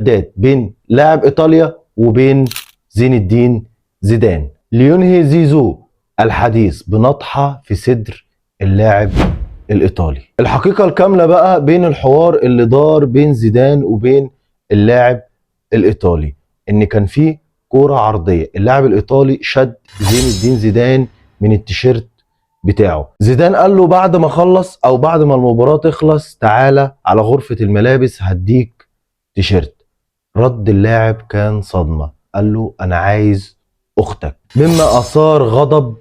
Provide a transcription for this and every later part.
المشادات بين لاعب ايطاليا وبين زين الدين زيدان، لينهي زيزو الحديث بنطحة في صدر اللاعب الايطالي. الحقيقة الكاملة بقى بين الحوار اللي دار بين زيدان وبين اللاعب الايطالي، ان كان في كورة عرضية، اللاعب الايطالي شد زين الدين زيدان من التيشيرت بتاعه. زيدان قال له بعد ما خلص او بعد ما المباراة تخلص تعالى على غرفة الملابس هديك تيشيرت. رد اللاعب كان صدمة، قال له انا عايز اختك، مما اثار غضب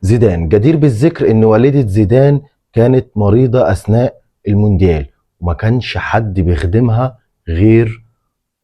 زيدان. جدير بالذكر ان والدة زيدان كانت مريضة اثناء المونديال وما كانش حد بيخدمها غير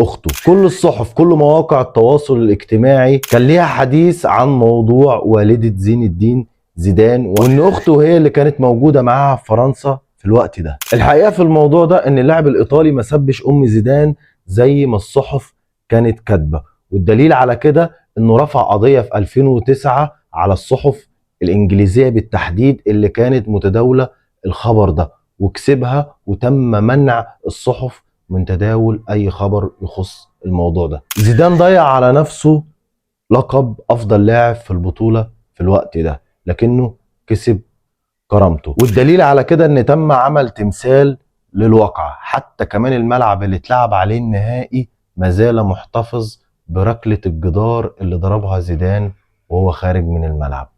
اخته. كل الصحف، كل مواقع التواصل الاجتماعي كان ليها حديث عن موضوع والدة زين الدين زيدان، وان اخته هي اللي كانت موجودة معاها في فرنسا في الوقت ده. الحقيقة في الموضوع ده ان اللاعب الايطالي ما سبش ام زيدان زي ما الصحف كانت كاتبة، والدليل على كده انه رفع قضية في 2009 على الصحف الانجليزية بالتحديد اللي كانت متداولة الخبر ده، وكسبها، وتم منع الصحف من تداول اي خبر يخص الموضوع ده. زيدان ضيع على نفسه لقب افضل لاعب في البطولة في الوقت ده، لكنه كسب كرامته، والدليل على كده ان تم عمل تمثال للواقعة. حتى كمان الملعب اللي اتلعب عليه النهائي ما زال محتفظ بركلة الجدار اللي ضربها زيدان وهو خارج من الملعب.